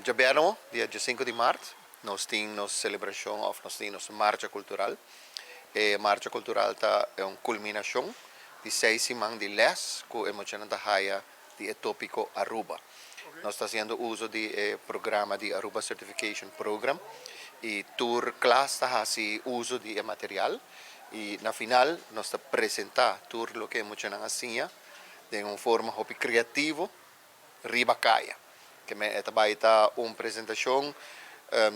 Djabièrnè, dia 5 di mart, nos tin nos selebrashon òf nos tin nos marcha kultural. E marcha kultural ta un kulminashon di 6 siman di les ku e muchanan ta haya di e tópiko Aruba. Nos ta hasiendo uso di e programa di Aruba Certification Program i tur klas ta hasi uso di e material i na final nos ta presentá tur loke e muchanan a siña den un forma hopi kreativo riba kaya. Ke men e ta bai ta un presentashon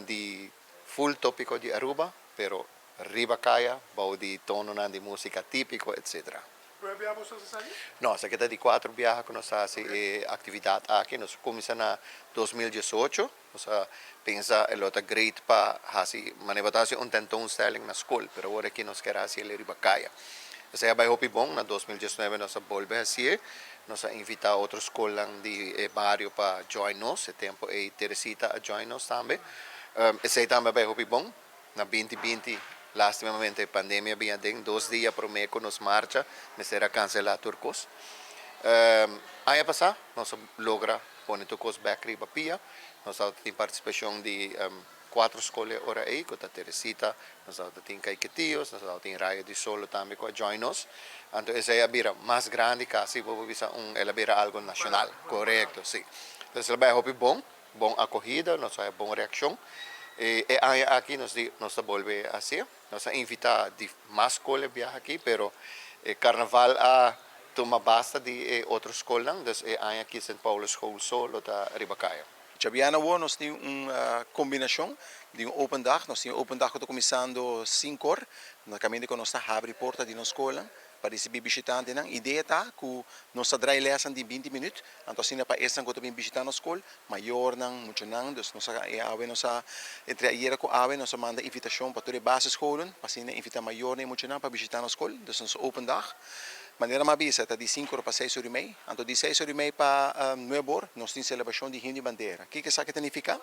di full tópiko di Aruba, pero riba kaya, bou di tononan di músika típiko, etc. Promé biaha boso ta sali? No, esaki ta di 4 biaha ku nos ta hasi e aktividat aki. Nos a kuminsá na 2018. Nos a pensa e lo ta great pa hasi, manera bo ta hasi un tentoonstelling na skol, pero awor aki nos kier hasi el riba kaya. Esei a bai hopi bon. Na 2019 nos a bolbe hasié. Nos a invitá otro skolnan di e bario pa join nos. E tempu ei Teresita a join nos tambe. Esei tambe a bai hopi bon. Na 2020, lastimamente, pandemia bin aden. 2 dia promé ku nos marcha, mester a kanselá tur kos. Aña pasá nos a logra pone tur kos bèk riba pia. Nos tin partisipashon di kuater skol ora ei, ku ta Teresita, nos tin Caiquetio, nos tin Rayo di Solo tambe ku a join nos. Anto esei a bira mas grandi kasi, bo bisa el a bira algu nashonal. Korekto, si. Entonses el a bai hopi bon, bon akohida, nos a bon reakshon. E aña aki nos ta bolbe hasi. Nos a invitá di mas skol biaha aki, pero karnaval a tuma basta di e otro skolnan, dus e aña aki St. Paulus School so lo ta riba kaya. Djabièrnè nos tin un kombinashon di un open dag. Nos tin un open dag ku ta kuminsando 5 or. Na kaminda ku nos ta habri porta di nos skol pa risibí bishitantenan. Idea ta ku nos ta drai les di 20 minüt. Anto asina pa esnan ku ta bin bishitá nos skol, mayornan, muchanan, dus nos a awe nos a entre ayera ku awe nos a manda invitashon pa tur e basisscholen, pa asina invitá mayornan i muchanan pa bishitá nos skol. Dus nos open dag. Manera m'a bisa, ta di 5 or pa 6 or i mei. Anto di 6 or i mei pa 9 or, nos tin selebrashon di Himno i Bandera. Kiko esaki ta nifiká?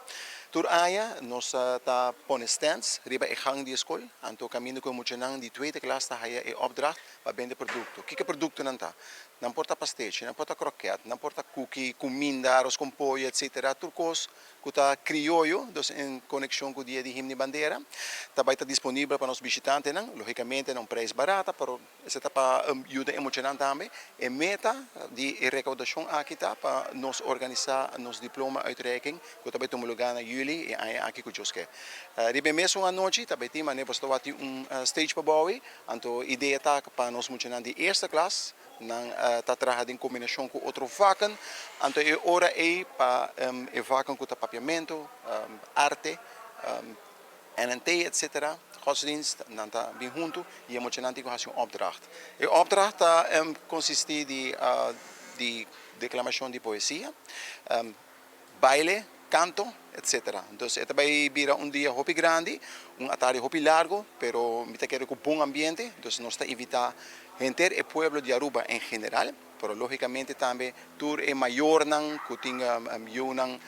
Tur aña nos ta pone stands riba e gang di skol. Anto kaminda ku muchanan di tweede klas ta haya e opdracht pa bende produkto. Kiko produktonan ta? Nan por ta pastechi, nan por ta kroket, nan por ta cookie, kuminda, aros ku pollo, etc. Tur kos ku ta krioyo, dus en konekshon ku dia di Himno i Bandera. Ta bai ta disponibel pa nos bishitantenan, lógikamente na un preis barata, pero esei ta pa yuda e muchanan tambe. E meta di rekoudashon aki ta pa nos organisá nos diploma uitreiking, ku ta bai tuma lugá na yüli e aña aki ku Dios ke. Riba e mesun anochi, ta bai tin manera bo tin un stage pa bou, anto idea ta pa nos muchanan di eerste klas, nan ta traha den kombinashon ku otro vakken, anto e ora ei pa e vakken ku ta papiamentu, arte, NNT, etc. Godsdienst, nan ta bin huntu i e muchanan tin ku hasi un opdracht. E opdracht ta konsistí di deklamashon di poesia, baile, kanto, etc. Entonses, e ta bai bira un dia hopi grandi, un atardi hopi largu, pero mi ta kere ku bon ambiente, dus nos ta invitá henter e pueblo di Aruba en general, pero lógikamente tambe tur e mayornan ku tin yunan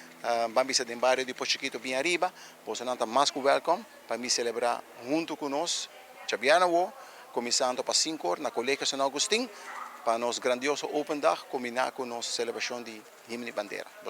ban bisa den bario di Pos Chiquito bin ariba, bosonan ta mas ku welkom pa bin selebrá huntu ku nos djabièrnè, kuminsando pa 5 or na Kolegio San Agustin, pa nos grandioso open dag kombiná ku nos selebrashon di Himno i Bandera.